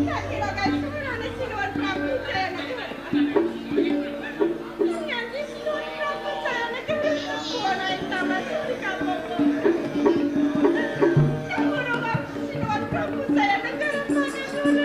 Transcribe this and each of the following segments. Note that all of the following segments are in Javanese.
Tak kira kasurane Sinuwun Prabu Jayanegara. Nganti Sinuwun Prabu Jayanegara ana ing Taman Sri Kapomo. Sinuwun Prabu Jayanegara mangan lagi ora.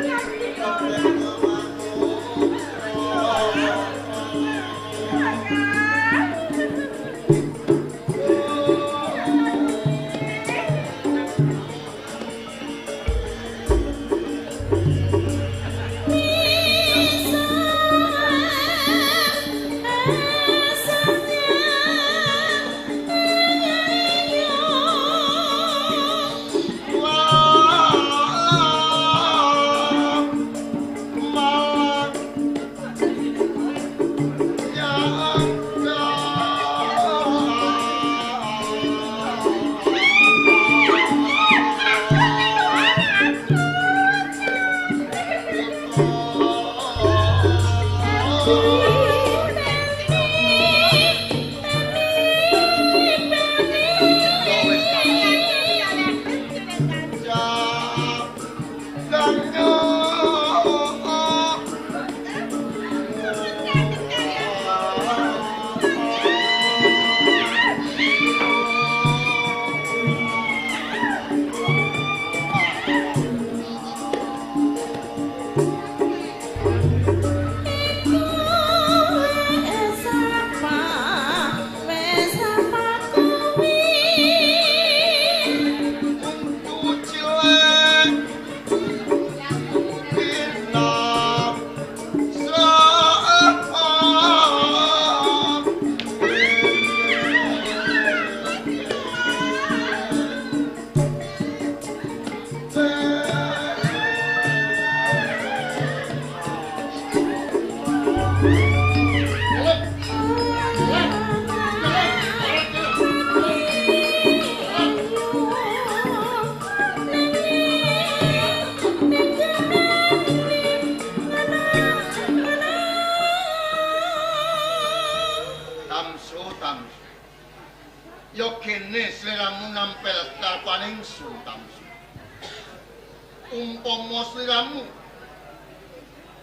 Umpama sliramu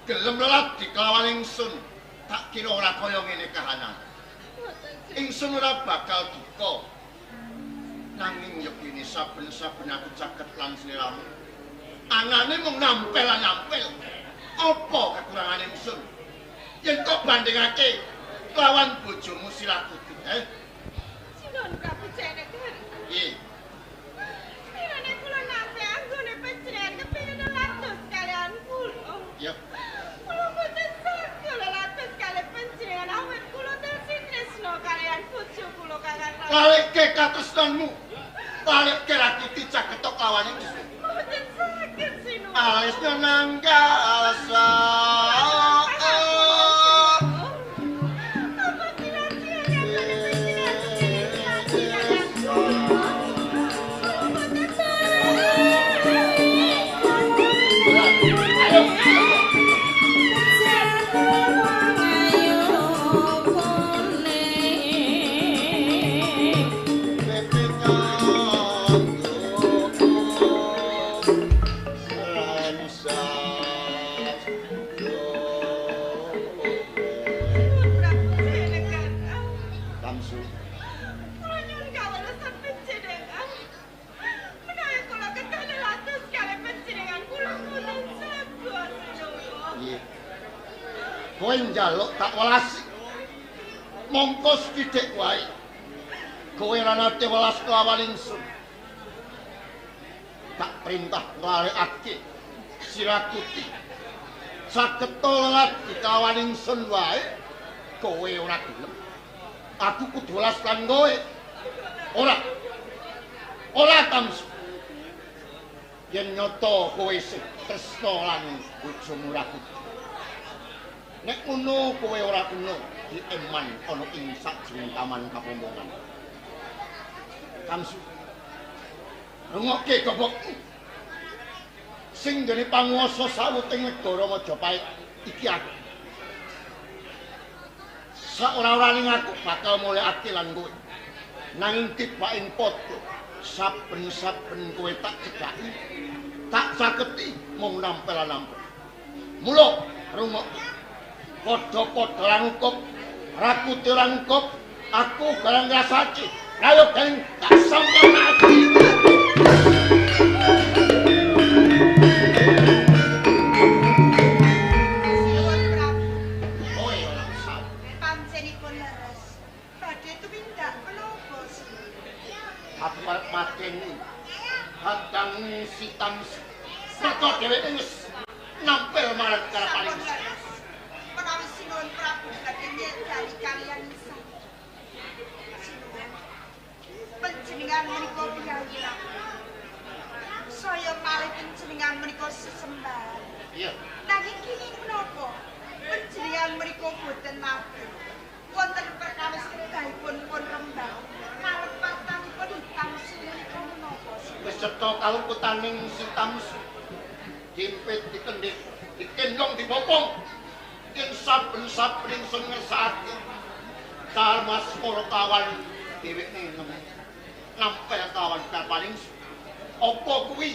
gelem leladi kelawan ingsun, tak kira ora kaya ngene kahanan. Ingsun ora bakal duka. Nanging yekine saben-saben aku caket lan sliramu, anane mung nampel-nampel. Apa kekurangane ingsun? Yen kok bandingake lawan bojomu Sirakuti, eh? Sinuwun Prabu Jayanegara. Nggih. Pirane kula nampi anggone panjenengan kepengin latus kalian kula. Ya. Kula boten saged latus kalian panjenengan awit kula tesih tresna kalian bojo kula Kakang Prabu. Balikke katresnanmu. Balikke Rakuti caketok lawan ingsun. Boten saged Sinuwun. Alisnya nanggal sa. Kowe njaluk tak welasi. Mongko sithik wae. Kowe ora nate welas kelawan ingsun. Tak perintah nglalekake Sirakuti. Sageta leladi kelawan ingsun wae, kowe ora gelem. Aku kudu welas lan kowe. Ora. Ora Tamsu. Yen nyata kowe isih tresna lan bojomu Rakuti. Nek ngono kowe ora kena dieman ana ing sajroning taman kapomongan. Kamsu. Rungokke gobokku. Sing dene panguwasa sawuting negara Majapahit iki aku. Saora-orane aku bakal mulekake lan kowe. Nanging tiba ing padha Saben-saben kowe tak cedhaki, tak saketi mung nampel-nampel. Mula rungok padha-padha langkup, rakute langkup, aku barang ngrasake. Ayo geng tak sampurnake. Sinuwun Prabu. Kowe ora usah. Panjenipun leres. Badhe tumindak menapa sinuwun? Aku arep mateni kadang si Tamsu. Mergo dheweke wis nampil marang karepaning. Sampun leres. Menawi Sinuwun Prabu badhe nyedhari kaliyan isah. Sinuwun. Panjenengan menika piyayi. Saya malih panjenengan menika sesembahan. Iya. Nanging kenging menapa panjenengan menika boten mabur. Wonten perkawis kedahipun pun rembag. Kalepatanipun Tamsu menika menapa? Wis cetha kaluputaning si Tamsu. Dimpit dikendhit, dikendhong dibopong. Yen saben-saben ingsun ngersakake sarmas para kawan dheweke nampel kawan kapaning. Apa kuwi?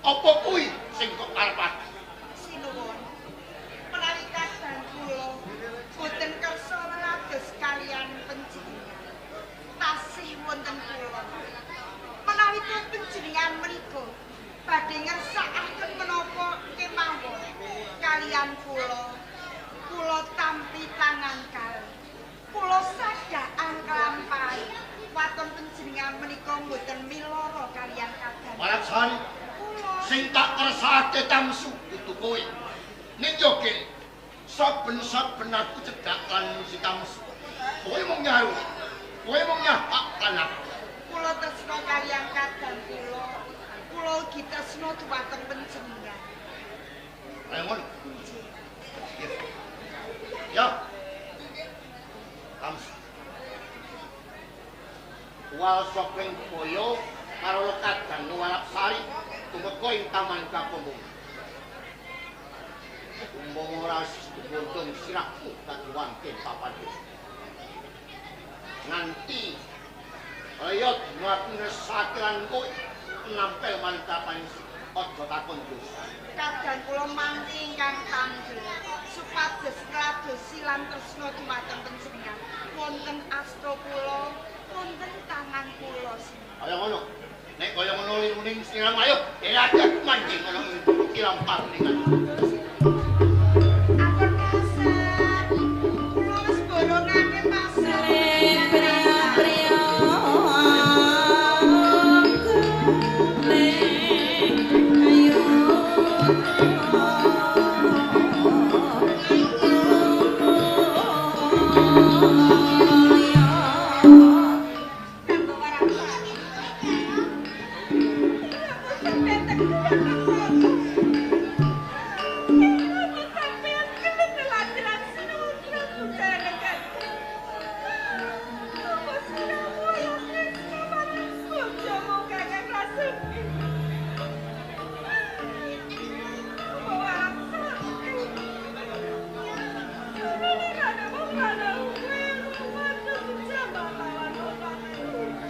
Apa kuwi sing kok karepake? Sinuwun. Menawi kadang kula boten kersa welados kaliyan panjenengan. Tasih wonten kula. Menawi panjenengan menika badhe ngersakaken menapa kemawon kaliyan kula. Kula tampi tangan kalih. Kula sadhakan kelampahan. Waton panjenengan menika mboten miloro kaliyan kadang. Waratsari Kula sing tak kersakake Tamsu kudu kowe. Ning yo ge saben-saben aku cedhak lan si Tamsu. Kowe mung nyaru. Kowe mung nyahak lan aku. Kula tresna kaliyan kadang kula. Kula ugi tresna dhumateng panjenengan. Kaya ngono. Nggih. Ya. Tamsu. Wal sopeng boyo karo kadang Warapsari tumeka ing taman Kapombong. Umpama ora gundung sirahku dadi wangke papan. Nganti kaya aku ngersake lan kowe nampel marang kapan aja takon dosa. Kadang kula mangki ingkang tandel supados kladosi lan tresna dumateng panjenengan. Wonten asta kula, wonten tangan kula. Kaya ngono. Nek kaya ngono liruning siramu ayo derajat mancing ngono iki lampar ningan. Ampun kasar. Kula wis borongake pasar. Kanggo Warapsari.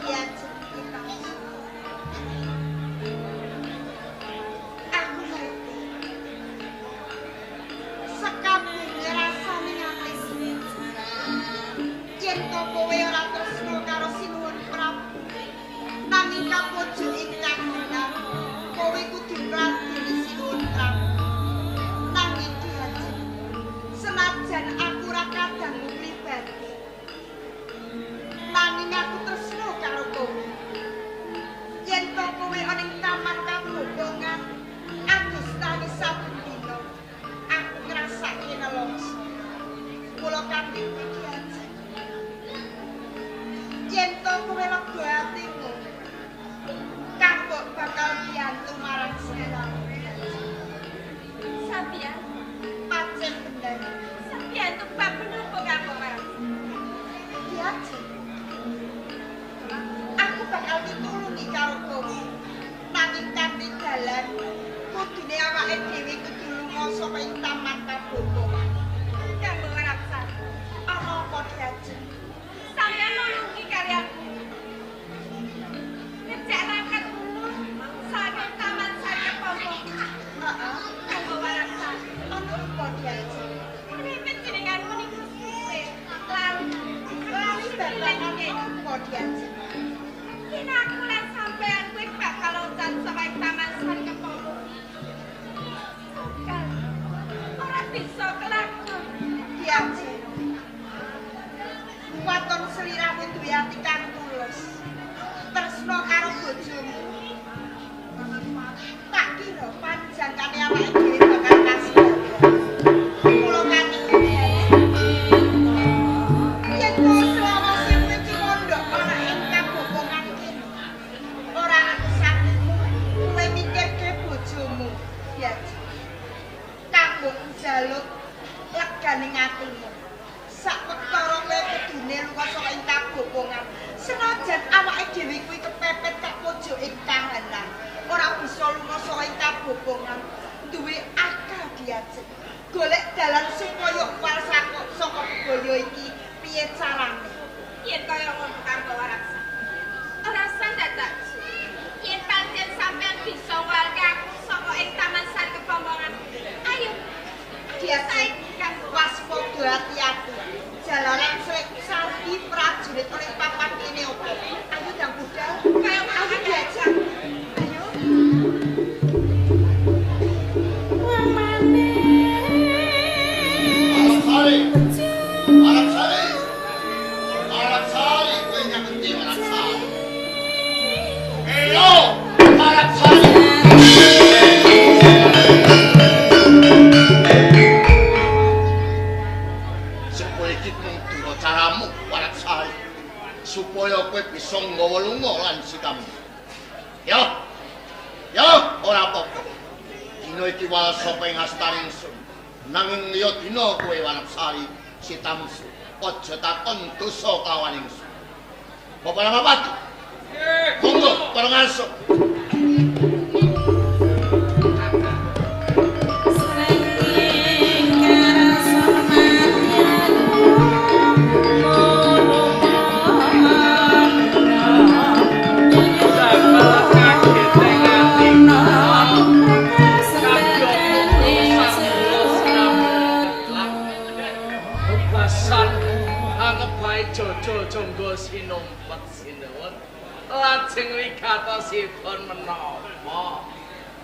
Ya jenenge Tamsu. Aku ngerti. Sekabeh rasane ati. Yen to kowe ora tresna karo Sinuwun Prabu, nanging kapujuk ingkang benar, kowe kudu ngladeni Sinuwun Prabu. Nanging Ki Haji, senajan aku ora kadangmu pribadi, nanging aku tresna karo kowe. Yen to kowe ana ing taman kabobongan, adus tangis saben dina, aku ngrasake nelongso. Kula kandhi Ki Haji. Yen to kowe lega atimu, kambok bakal biyantu marang sliramu. Sampeyan, Pancen bener. sampeyan tumbak menapa kanggo Warapsari? Ki Haji. Aku bakal mitulungi karo kowe. Nanging kanthi dalan kudune awake dhewe kudu lunga saka ing taman kabobongan. Kanggo Warapsari. Ana apa Ki Haji? Sampeyan nulungi kaliyan kula. Ngerjakake Lho panjangkane awake dhewe bakal kasih. Kula kanthi yen to selawase kowe iki mondok ana ing kabobongan kene. Ora aku sakimu, kowe mikirke bojomu, ya. Kanggo njaluk legane atimu. Sawetara kowe kudune lunga saka ing kabobongan. Senajan awake dhewe kuwi kepepet kak pojoke kahanan, ora bisa lunga saka ing kabobongan, duwe akal diajeng. Golek dalan supaya kuwal saka bebaya iki piye carane? Yen kaya ngono Kanggo Waraksa. Ora sandadak. Yen pancen sampean bisa walke aku saka ing Taman Sari Kepompongan. Ayo, diajeng waspada ati-ati. Jalaran selek sandi prajurit oleh papan kene opo? Ayo ndang budal. Kaya Ayo diajeng. Ayo. Sari. Arab Sari. Arab Sari kowe nyang endi Arab Sari? Eyo, Arab Sari. Sepuluh iki mung dua caramu Arab Sari supaya kowe bisa nggawa lunga lan sitamu. Yo. Yo, ora apa-apa. Dina iki wal sapa ing astane ingsun. Nanging liya dina kowe Arab Sari sitamsu aja takon dosa kelawan ingsun. Bapak Ramapati. Nggih. Monggo para ngarsa. Jojo jonggo sinumpet sinuwun lajeng wigatosipun menapa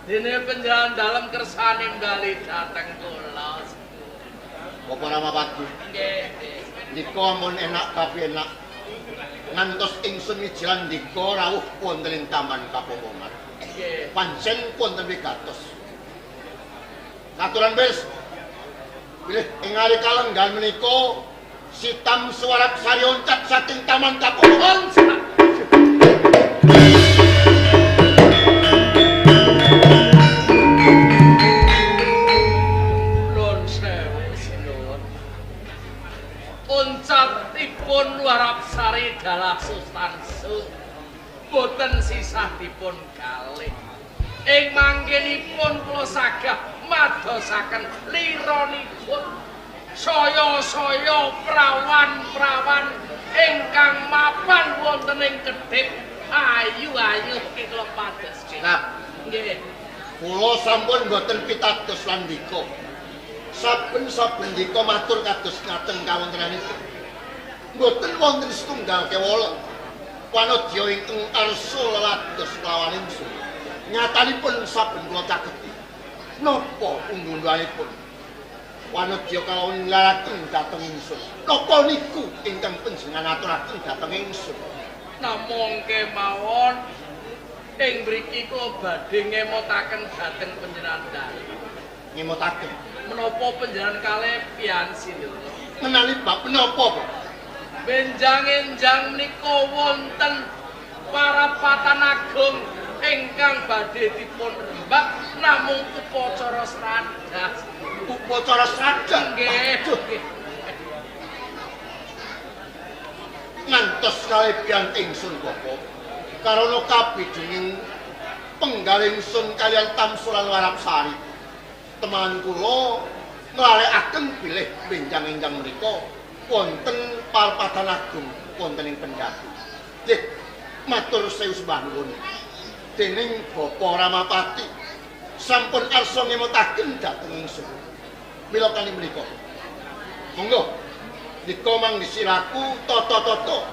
dene panjenengan dalem kersane bali dhateng kula. Bapak Ramapati. Nggih. Nika ampun enak kabeh enak. Ngantos ingsun wijilan ndika rawuh wonten ing Taman Kapomongan. Nggih. Pancen wonten wigatos. Katuran wis. Bilih ing nalika lenggan menika Sitam Suwarap Sari oncat saking Taman Kapomongan. Nuwun sewu sinuwun. Oncatipun Warap Sari dalah sustansu boten sisah dipun kalih. Ing manggenipun kula sagah madosaken lironipun saya-saya prawan-prawan ingkang mapan wonten ing kedhip ayu-ayu kula pados. Nah, nggih. Kula sampun mboten pitados lan ndika. Saben-saben ndika matur kados ngaten kawontenanipun. Mboten wonten setunggal kewala wanodya ingkang arsa lelados kelawan ingsun. Nyatanipun saben kula caketi. Napa unggul-unggulanipun? Wanodya kawon nglaraken dhateng ingsun. Napa niku ingkang panjenengan aturaken dhateng ingsun? Namung kemawon ing mriki kula badhe ngemotaken dhateng panjenengan dalem. Ngemotaken menapa panjenengan kalih pian sinuwun? Menawi bab menapa, Pak? Benjang-enjang menika wonten parapatan agung ingkang badhe dipun rembak namung upacara sradah. Upacara sradah? Nggih. Ngantos kalebihan ingsun Bapak. Karana kabidunging penggalih ingsun kaliyan Tamsu lan Warap Sari. Teman kula nglalekaken bilih benjang-enjang menika wonten parapatan agung wonten ing pendhatu. Nggih, matur sewu sembah nuwun. Dening Bapak Ramapati sampun arsa ngemutaken dhateng ingsun. Mila kali menika. Monggo nika manggi siraku tata-tata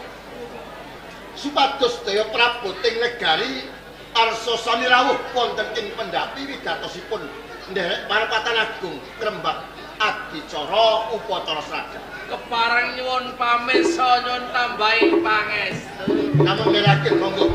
supados sedaya praboting negari arsa sami rawuh wonten ing pendhapi wigatosipun nderek parapatan agung ngrembak adicara upacara sradah. Kepareng nyuwun pamit nyuwun tambahi pangestu. Namung nderekaken monggo.